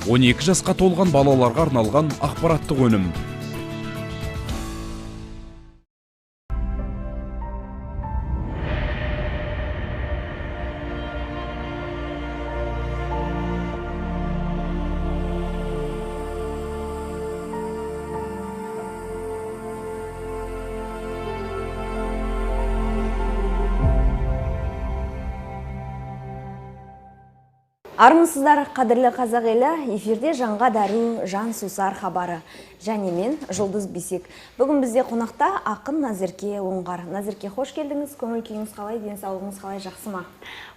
12 жасқа толған балаларға арналған ақпараттық өнім. Армысыздар, қадірлі қазақ елі, эфирде жанға дәру, жан сусар хабары. Және мен Жұлдыз Бисек. Бүгін бізде қонақта ақын Назерке Оңғар. Назерке, қош келдіңіз. Көңіл күйіңіз қалай, денсаулығыңыз қалай, жақсы ма?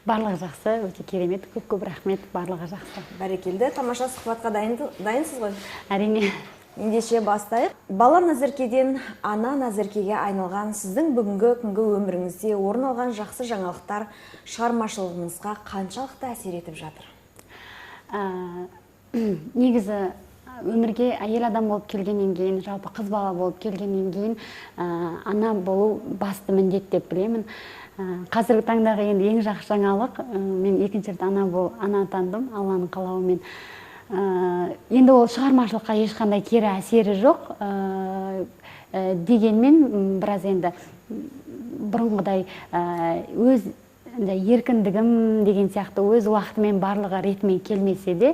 Барлығы жақсы, өте керемет. Көп-көп рахмет, барлығы жақсы. Бәрекелді, тамаша сұхбатқа дайынсыз ғой? Әрине. Ендеше бастайық. Бала Назеркеден ана Назеркеге айналған сіздің бүгінгі күнгі өміріңізде орын алған жақсы жаңалықтар шығармашылығыңызға қаншалықты әсер етіп жатыр? Негізі өмірге әйел адам болып келгеннен кейін, жалпы қыз бала болып келгеннен кейін ана болу басты міндет деп білемін. Қазіргі таңдағы енді ең жақсы жаңалық, мен екінші рет ана атандым, Алланың қалауымен. Енді ол шығармашылыққа ешқандай кері әсері жоқ, дегенмен біраз енді бұрынғыдай өз еркіндігім деген сияқты өз уақытымен барлығы ретімен келмесе де,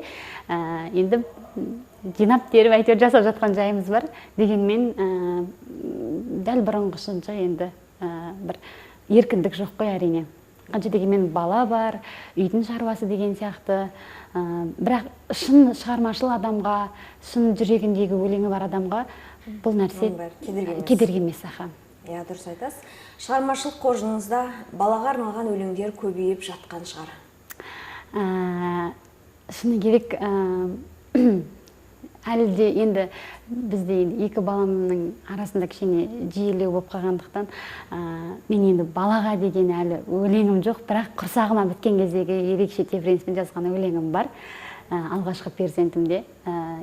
енді жинап теріп әйтеуір жасап жатқан жайымыз бар. Дегенмен дәл бұрынғысынша енді бір еркіндік жоқ қой әрине. Қанша дегенмен бала бар, үйдің шаруасы деген сияқты. Бірақ шын шығармашыл адамға, шын жүрегіндегі өлеңі бар адамға бұл нәрсе кедергі емес. Иә, дұрыс айтасыз. Шығармашылық қоржыныңызда балаға арналған өлеңдер көбейіп жатқан шығар. Шыны керек, әлі де енді бізде енді екі баламның арасында кішкене жиілеу болып қалғандықтан, мен енді балаға деген әлі өлеңім жоқ, бірақ құрсағыма біткен кездегі ерекше тебіреніспен жазған өлеңім бар. Алғашқы перзентімде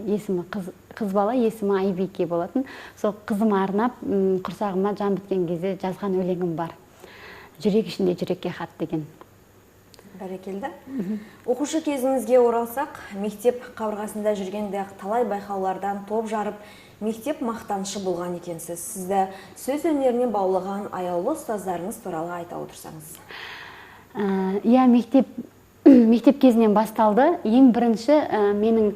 есімі қыз бала, есімі Айбике болатын. Сол қызыма арнап құрсағыма жан біткен кезде жазған өлеңім бар. Жүрек ішінде жүрекке хат деген. Бәрекелді. Оқушы кезіңізге оралсақ, мектеп қабырғасында жүргенде талай байқаулардан топ жарып, мектеп мақтанышы болған екенсіз. Сізді сөз өнеріне баулыған аяулы ұстаздарыңыз туралы айта отырсаңыз. Иә, мектеп кезінен басталды. Ең бірінші менің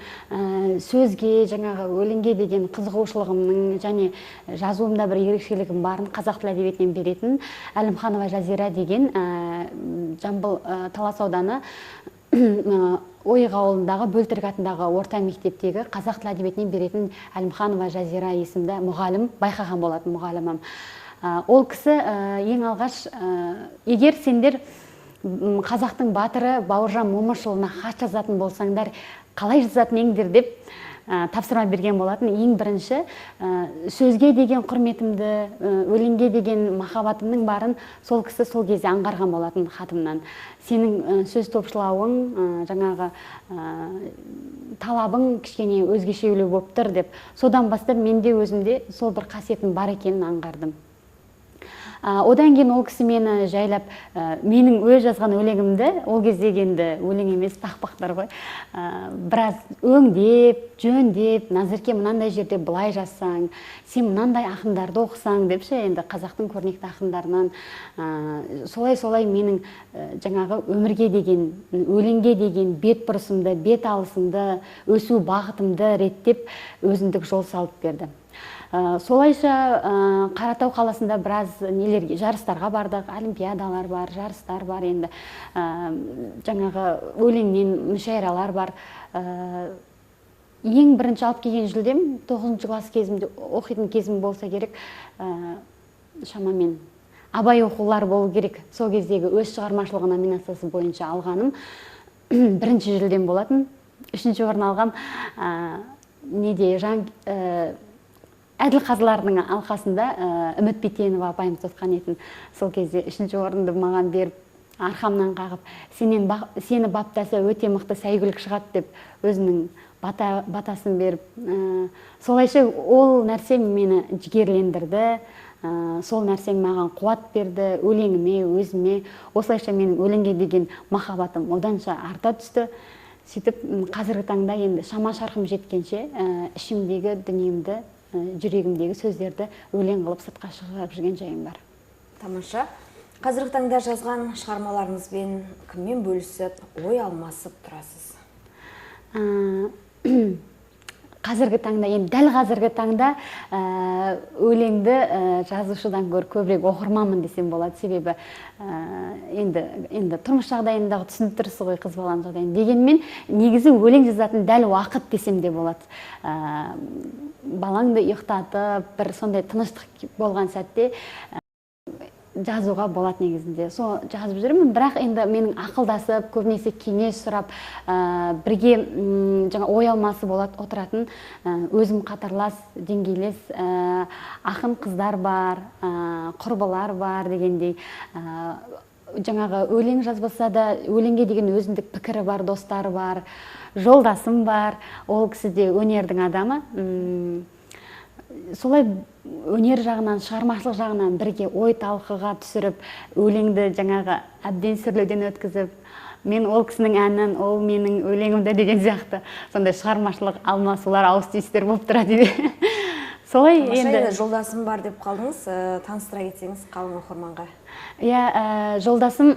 сөзге, жаңағы өлеңге деген қызығушылығымның және жазуымда бір ерекшелігім барын қазақ тілі әдебиетінен беретін Әлімханова Жазира деген Жамбыл Талас ауданы Ойық ауылындағы Бөлтірік атындағы орта мектептегі қазақ тілі әдебиетінен беретін Әлімханова Жазира есімді мұғалім, байқаған болатын мұғалімім. Ол кісі ең алғаш, егер сендер қазақтың батыры Бауыржан Момышұлына хат жазатын болсаңдар, қалай жазатын еңдер деп тапсырма берген болатын. Ең бірінші сөзге деген құрметімді, өлеңге деген махаббатымның барын сол кісі сол кезде аңғарған болатын хатымнан. Сенің сөз топшылауың, жаңағы талабың кішкене өзгешелеу болып тұр деп. Содан бастап менде өзімде сол бір қасиетім бар екенін аңғардым. Одан кейін ол кісі мені жайлап, менің өз жазған өлеңімді, ол кездегі енді өлең емес, тақпақтар ғой, біраз өңдеп, жөндеп, Назерке мынандай жерде былай жазсаң, сен мынандай ақындарды оқысаң деп ше, енді қазақтың көрнекті ақындарынан, солай-солай менің жаңағы өмірге деген, өлеңге деген бет бұрысымды, бет алысымды, өсу бағытымды реттеп, өзіндік жол салып берді. Солайша Қаратау қаласында біраз нелерге, жарыстарға бардық, олимпиадалар бар, жарыстар бар, енді жаңағы өлеңнен мүшәйралар бар. Ең бірінші алып келген жүлдем 9 класс кезімде оқитын кезім болса керек, шамамен Абай оқулары болу керек. Сол кездегі өз шығармашылығы номинациясы бойынша алғаным бірінші жүлдем болатын. 3-ші орын алғам, неде әділ қазылардың алқасында Үміт Битенова апайымыз отқан етін. Сол кезде 3-ші орынды маған беріп, арқамнан қағып, сені баптаса өте мықты сәйгүлік шығады деп өзінің батасын беріп, солайша ол нәрсе мені жігерлендірді, сол нәрсең маған қуат берді, өлеңіме, өзіме. Осылайша менің өлеңге деген махаббатым оданша арта түсті. Сөйтіп қазіргі таңда енді шама шарқым жеткенше ішімдегі дүниемді, жүрегімдегі сөздерді өлең қылып сыртқа шығарып жүрген жайым бар. Тамаша. Қазіргі таңда жазған шығармаларыңызбен кіммен бөлісіп, ой алмасып тұрасыз? Қазіргі таңда, енді дәл қазіргі таңда өлеңді жазушыдан гөрі көбірек оқырманмын десем болады. Себебі енді тұрмыс жағдайындағы түсініп тұрсыз ғой, қыз баланың жағдайын. Дегенмен негізі өлең жазатын дәл уақыт десем де болады. Балаңды ұйықтатып, бір сондай тыныштық болған сәтте жазуға болады негізінде. Сол жазып жүрмін, бірақ енді менің ақылдасып, көбінесе кеңес сұрап, бірге жаңа ой алмасы болады отыратын өзім қатарлас, деңгейлес ақын қыздар бар, құрбылар бар дегендей. Жаңағы өлең жазбаса да өлеңге деген өзіндік пікірі бар, достары бар, жолдасым бар. Ол кісі де өнердің адамы. Солай өнер жағынан, шығармашылық жағынан бірге ой талқыға түсіріп, өлеңді жаңағы әбден сүрлеуден өткізіп, мен ол кісінің әнін, ол менің өлеңімді деген сияқты сондай шығармашылық алмасулар, ауыз түйістер болып тұрады. Солай енді жолдасым бар деп қалдыңыз, таныстыра кетсеңіз қалың оқырманға. Иә, жолдасым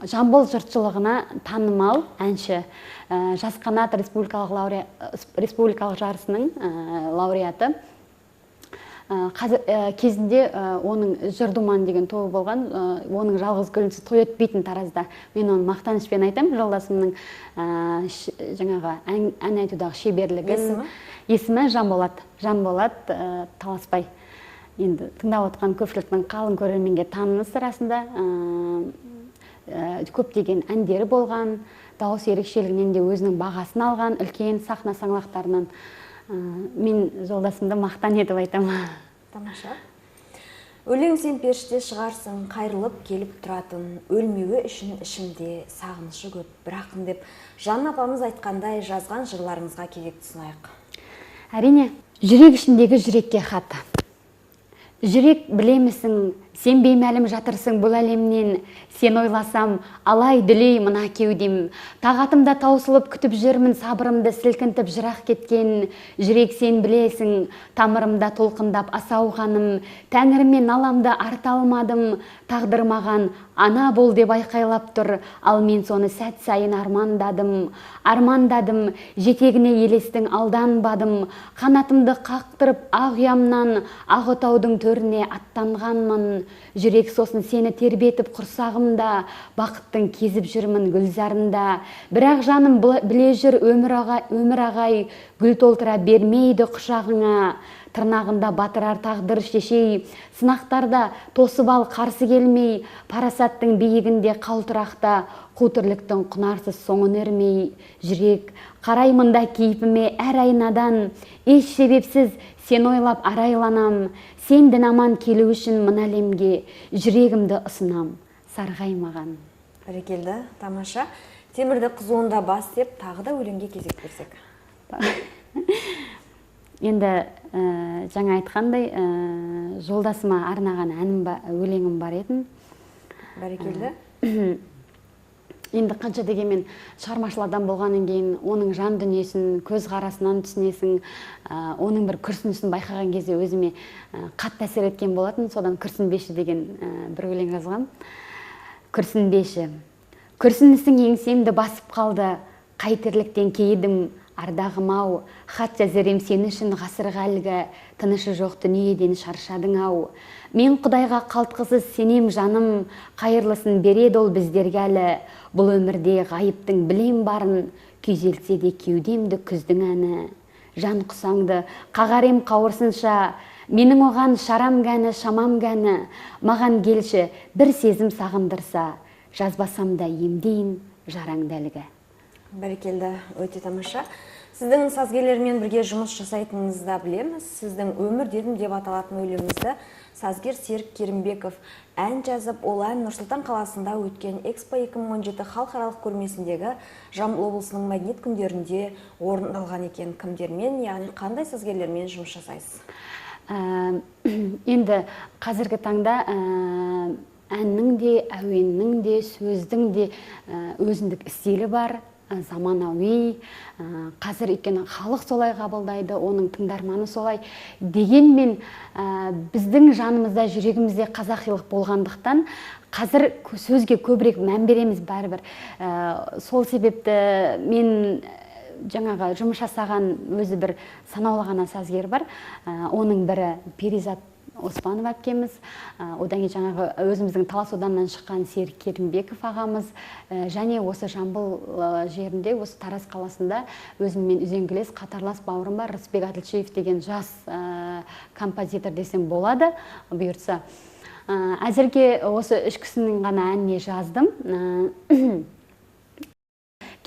Жамбыл жұртшылығына танымал әнші, Жас қанат республикалық жарысының лауреаты. Қазір кезінде оның Жыр думан деген тобы болған, оның жалғыз гүлінсіз той өтпейтін Таразда. Мен оны мақтанышпен айтамын, жолдасымның жаңағы ән айтудағы шеберлігін. Есімі? Есімі Жанболат. Жанболат Таласбай. Енді тыңдап отқан көпшіліктің қалың көрерменге таныс арасында көптеген әндері болған, дауыс ерекшелігінен де өзінің бағасын алған үлкен сахна саңлақтарынан. Мен жолдасымды мақтан етіп айтамын. Тамаша. Өлең сен періште шығарсың, қайырылып келіп тұратын, өлмеуі үшін ішімде сағынышы көп бір ақын деп Жанна апамыз айтқандай жазған жырларыңызға кезек ұсынайық. Әрине, жүрек ішіндегі жүрекке хат. Жүрек білемісің, сен беймәлім жатырсың бұл әлемнен, сен ойласам, алай дүлей мына кеудем. Тағатымда таусылып күтіп жүрмін, сабырымды сілкінтіп жырақ кеткен. Жүрек сен білесің, тамырымда толқындап асау қаным, тәңіріме наламды арта алмадым, тағдыр маған ана бол деп айқайлап тұр, ал мен соны сәт сайын армандадым. Армандадым, жетегіне елестің алданбадым, қанатымды қақтырып ақ ұямнан, ақ отаудың төріне аттанғанмын. Жүрек сосын сені тербетіп құрсағымда, бақыттың кезіп жүрмін гүлзарында. Бірақ жаным біле жүр өмір ағай, гүл толтыра бермейді құшағыңа. Тырнағында батырар тағдыр шешей, сынақтарда тосып ал қарсы келмей, парасаттың биігінде қалтырақта, қу тірліктің құнарсыз соңын өрмей. Жүрек, қараймын да кейпіме әр айнадан, еш себепсіз сен ойлап арайланам, сен дін аман келу үшін мына әлемге жүрегімді ұсынам, сарғаймаған. Бәрекелді, тамаша. Темірді қызуында бас деп тағы да өлеңге кезек берсек. Енді жаңа айтқандай, жолдасыма арнаған әнім өлеңім бар еді. Бәрекелді. Енді қанша дегенмен шығармашыл адам болғаннан кейін оның жан дүниесін көз қарасынан түсінесің, оның бір күрсінісін байқаған кезде өзіме қатты әсер еткен болатын. Содан күрсінбеші деген бір өлең жазғам. Күрсінбеші. Күрсінісің еңсемді басып қалды, қай тірліктен кейдім, ардағым ау, хат жазерем сен үшін ғасырға әлгі, тынышы жоқ дүниеден шаршадың ау. Мен Құдайға қалтқысыз сенем жаным, қайырлысын береді ол біздерге әлі. Бұл өмірде ғайыптың білем барын, күйзелтсе де кеудемді күздің әні. Жан құсаңды қағар ем қауырсынша, менің оған шарам кәні, шамам кәні. Маған келші бір сезім сағындырса, жазбасам да емдейін жараңды әлгі. Бәрекелді, өте тамаша. Сіздің сазгерлермен бірге жұмыс жасайтыныңызды да білеміз. Сіздің Өмір дедім деп аталатын өлеңіңізді сазгер Серік Керімбеков ән жазып, ол ән Нұр-Сұлтан қаласында өткен Экспо 2017 халықаралық көрмесіндегі Жамбыл облысының мәдениет күндерінде орындалған екен. Кімдермен, яғни қандай сазгерлермен жұмыс жасайсыз? Енді қазіргі таңда әннің де, әуеннің де, сөздің де өзіндік стилі бар. заманауи, қазір өйткені халық солай қабылдайды, оның тыңдарманы солай. Дегенмен біздің жанымызда, жүрегімізде қазақилық болғандықтан қазір сөзге көбірек мән береміз бәрібір. Сол себепті мен жаңағы жұмыс жасаған өзі бір санаулы ғана сазгер бар. Оның бірі Перизат Оспанова әпкеміз, одан кейін жаңағы өзіміздің Талас ауданынан шыққан Серік Керімбеков ағамыз, және осы Жамбыл жерінде, осы Тараз қаласында өзіммен үзеңгілес, қатарлас бауырым бар Рысбек Әділшеев деген жас композитор десем болады, бұйыртса. Әзірге осы үш кісінің ғана әніне жаздым.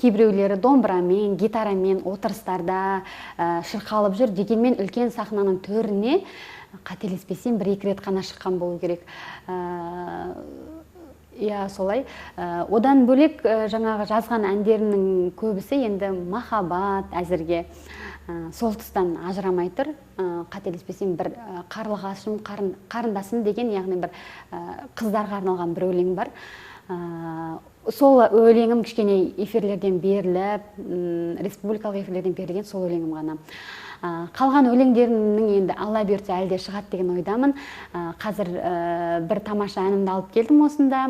Кейбіреулері домбырамен, гитарамен отырыстарда шырқалып жүр, дегенмен үлкен сахнаның төріне қателеспесем бір-екі рет қана шыққан болу керек. Иә, солай. Одан бөлек жаңағы жазған әндерімнің көбісі енді махаббат әзірге сол тұстан ажырамай тұр. Қателеспесем бір қарлығашым, қарындасым деген, яғни бір қыздарға арналған бір өлең бар. Сол өлеңім кішкене эфирлерден беріліп, республикалық эфирлерден берілген сол өлеңім ғана. Қалған өлеңдерімнің енді Алла бұйыртса әлі де шығады деген ойдамын. Қазір бір тамаша әнімді алып келдім осында.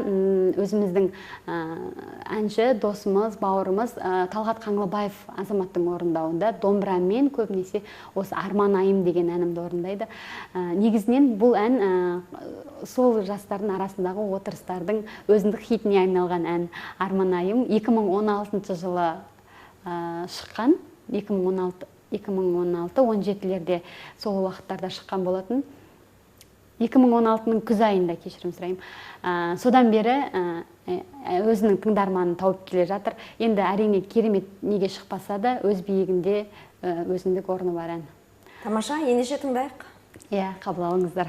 Өзіміздің әнші, досымыз, бауырымыз Талғат Қаңлыбаев азаматтың орындауында домбырамен көбінесе осы Арман айым деген әнімді орындайды. Негізінен бұл ән сол жастардың арасындағы отырыстардың өзіндік хитіне айналған ән. Арман айым 2016 жылы шыққан, 2016-17-лерде сол уақыттарда шыққан болатын. 2016-ның күз айында, кешірім сұраймын. Содан бері өзінің тыңдарманын тауып келе жатыр. Енді әрине керемет неге шықпаса да өз биігінде өзіндік орны бар ән. Тамаша, ендеше тыңдайық. Иә, қабыл алыңыздар.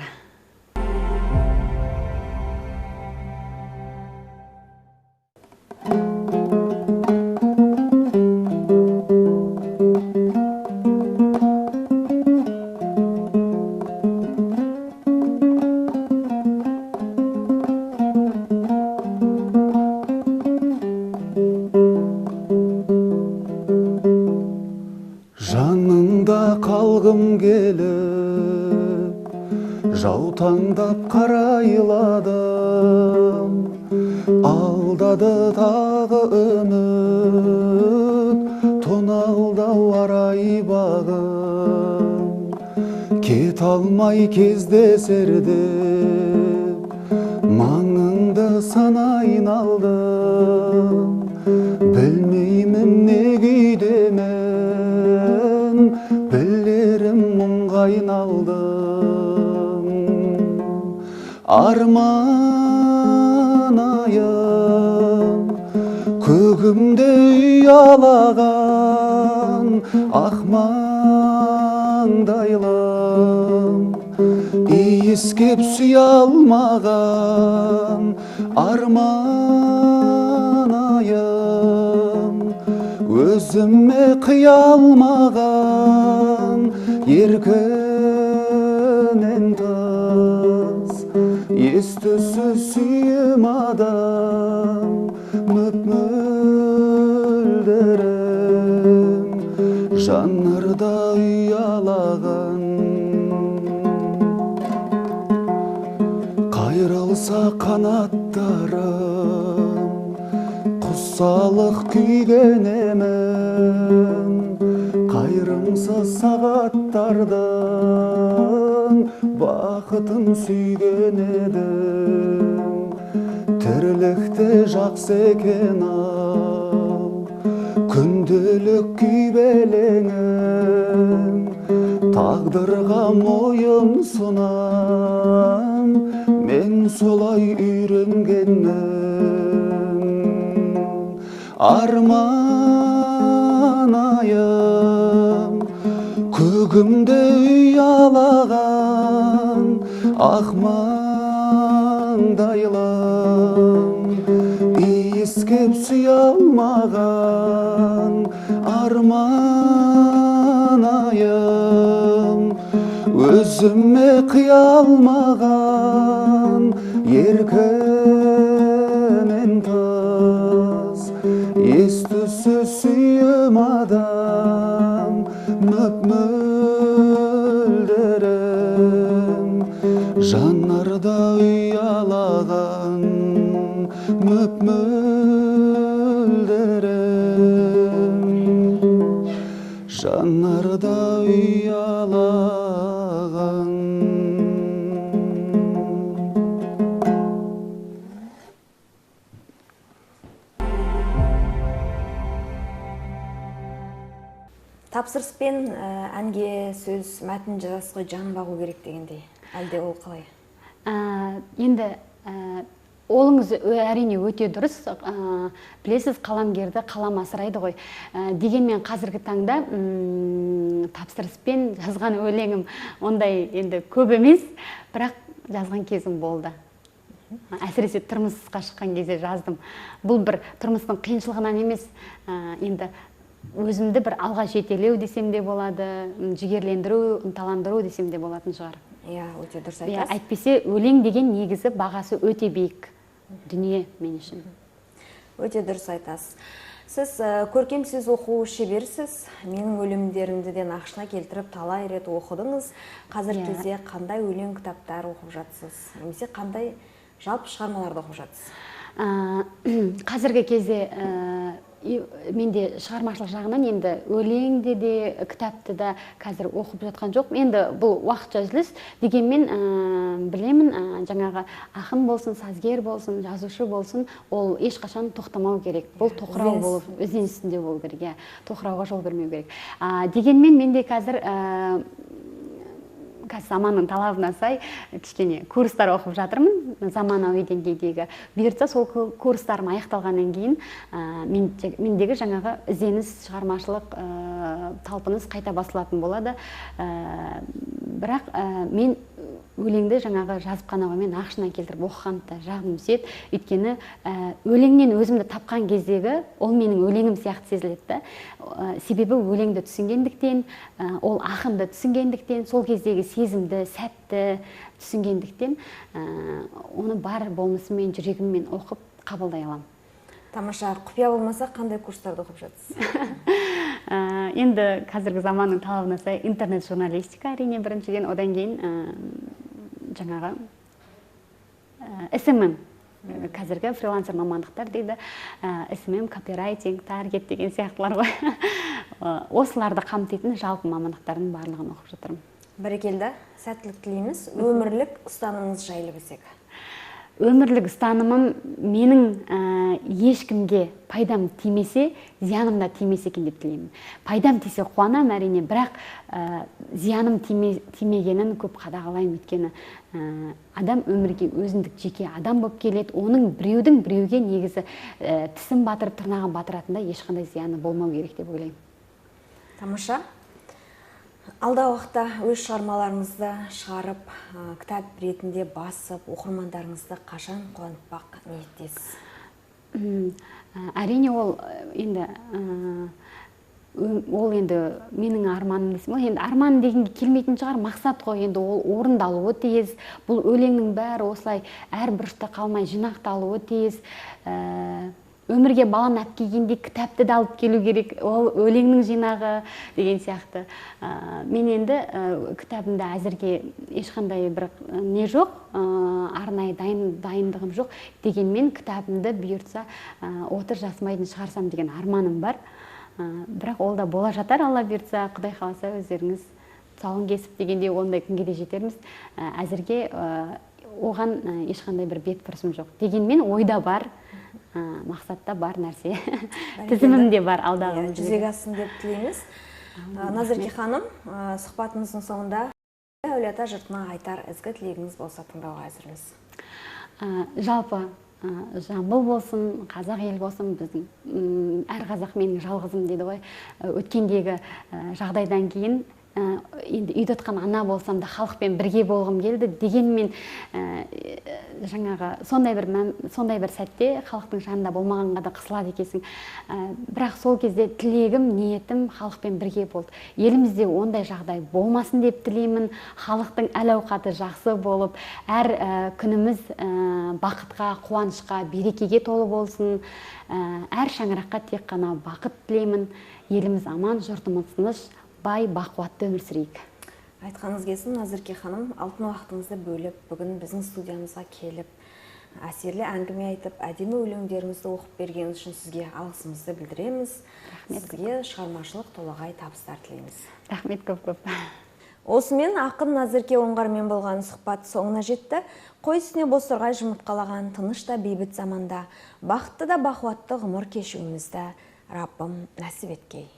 Жаныңда қалғым келіп, жаутаңдап қарайладым. Алдады тағы үміт, тоналдау арай бағым. Кет алмай кездесер деп, маңыңды санайын алдым. Білмеймін не күйдемін, білерім мұңға айналдым. Арман айым, көгімде ұялаған ақ маңдайлым, иіскеп сүйе алмаған арман айым, өзіме қия алмаған еркінен тыс, ес-түссіз сүйем адам, мөп-мөлдірім, жанарда ұялаған. Қайрылса қанаттарым, құсалық күйгенемін, қайрымсыз сағаттардың бақытын сүйген едім. Тірлікте жақсы екен ау, күнделік күйбелеңім, тағдырға мойын сұнам, мен солай үйренгенмін. Арман айым, көгімде ұялаған ақ маңдайлым, иіскеп сүйе алмаған арман айым, өзіме қия алмаған еркінен тыс, ес-түссіз адам мөп-мөлдірім, жанарда ұялаған мөп-мөлдірім, жанарда ұялаған. Тапсырыспен әнге сөз, мәтін жазасыз ғой, жан бағу керек дегендей. Әлде ол қалай? Енді олыңыз әрине өте дұрыс. Білесіз, қаламгерді қалам асырайды ғой. Дегенмен қазіргі таңда тапсырыспен жазған өлеңім ондай енді көп емес, бірақ жазған кезім болды. Әсіресе тұрмысқа шыққан кезде жаздым. Бұл бір тұрмыстың қиыншылығынан емес, енді өзімді бір алға жетелеу десем де болады, жігерлендіру, ынталандыру десем де болатын шығар. Иә, өте дұрыс айтасыз. Әйтпесе өлең деген негізі бағасы өте биік дүние мен үшін. Өте дұрыс айтасыз. Сіз көркем сөз оқу шеберісіз. Менің өлеңдерімді де нақышына келтіріп талай рет оқыдыңыз. Қазіргі кезде қандай өлең кітаптар оқып жатсыз? Немесе қандай жалпы шығармаларды оқып жатсыз? Қазіргі кезде менде шығармашылық жағынан енді өлеңді де, кітапты да қазір оқып жатқан жоқ. Енді бұл уақытша үзіліс. Дегенмен білемін, жаңағы ақын болсын, сазгер болсын, жазушы болсын, ол ешқашан тоқтамау керек. Бұл тоқырау болып, ізденіс үстінде болу керек. Иә, тоқырауға жол бермеу керек. Дегенмен менде қазір заманның талабына сай кішкене курстар оқып жатырмын, заманауи деңгейдегі. Бұйыртса сол курстарым аяқталғаннан кейін мендегі жаңағы ізденіс, шығармашылық талпыныс қайта басылатын болады. Бірақ мен өлеңді жаңағы жазып қана қоймай, нақышына келтіріп оқығанды да жағым түседі. Өйткені өлеңнен өзімді тапқан кездегі ол менің өлеңім сияқты сезіледі да. Себебі өлеңді түсінгендіктен, ол ақынды түсінгендіктен, сол кездегі сезімді, сәтті түсінгендіктен, оны бар болмысыммен, жүрегіммен оқып қабылдай аламын. Тамаша. Құпия болмаса қандай курстарды оқып жатсыз? Енді қазіргі заманның талабына сай интернет журналистика әрине біріншіден, одан кейін жаңағы SMM, қазіргі фрилансер мамандықтар дейді, SMM, копирайтинг, таргет деген сияқтылар ғой. Осыларды қамтитын жалпы мамандықтардың барлығын оқып жатырмын. Бәрекелді, сәттілік тілейміз. Өмірлік ұстанымыңыз жайлы білсек. Өмірлік ұстанымым менің ешкімге пайдам тимесе, зияным да тимесе екен деп тілеймін. Пайдам тисе қуанам әрине, бірақ зияным тимегенін көп қадағалаймын. Өйткені адам өмірге өзіндік жеке адам болып келеді. Оның біреудің біреуге негізі тісін батырып, тырнағын батыратындай ешқандай зияны болмау керек деп ойлаймын. Тамаша. Алдағы уақытта өз шығармаларыңызды шығарып, кітап ретінде басып, оқырмандарыңызды қашан қуантпақ ниеттесіз? Әрине ол енді ол енді менің арманым десем, ол енді арман дегенге келмейтін шығар, мақсат қой, енді ол орындалуы тиіс. Бұл өлеңнің бәрі осылай әр бұрышта қалмай жинақталуы тиіс. Өмірге баланы алып келгенде кітапты да алып келу керек, ол өлеңнің жинағы деген сияқты. Мен енді кітабымда әзірге ешқандай бір не жоқ, арнайы дайындығым жоқ. Дегенмен кітабымды бұйыртса 30 жасыма дейін шығарсам деген арманым бар. Бірақ ол да бола жатар, Алла бұйыртса, Құдай қаласа өздеріңіз тұсауын кесіп дегенде ондай күнге де жетерміз. Әзірге оған ешқандай бір бет бұрысым жоқ. Дегенмен ойда бар, мақсатта бар нәрсе. Тізімімде бар алдағы. Жүзеге ассын деп тілейміз. Назерке ханым, сұхбатымыздың соңында Әулиеата жұртына айтар ізгі тілегіңіз болса тыңдауға әзірміз. Жалпы Жамбыл болсын, қазақ ел болсын, біздің әр қазақ менің жалғызым дейді ғой. Өткендегі жағдайдан кейін Енді үйде отқан ана болсам да халықпен бірге болғым келді. Дегенмен жаңағы сондай бір сәтте халықтың жанында болмағанға да қысылады екенсің. Бірақ сол кезде тілегім, ниетім халықпен бірге болды. Елімізде ондай жағдай болмасын деп тілеймін. Халықтың әл-ауқаты жақсы болып, әр күніміз бақытқа, қуанышқа, берекеге толы болсын. Әр шаңыраққа тек қана бақыт тілеймін. Еліміз аман, жұртымыз тыныш, бай, бақуатты өмір сүрейік. Айтқаныңыз келсін, Назерке ханым, алтын уақытыңызды бөліп, бүгін біздің студиямызға келіп, әсерлі әңгіме айтып, әдемі өлеңдеріңізді оқып бергеніңіз үшін сізге алғысымызды білдіреміз. Рахмет. Сізге шығармашылық толағай табыстар тілейміз. Рахмет көп-көп. Осымен ақын Назерке Оңғармен болған сұхбат соңына жетті. Қой үстіне бозторғай жұмыртқалаған тыныш та бейбіт заманда бақытты да бақуатты ғұмыр кешуімізді Раббым нәсіп еткей.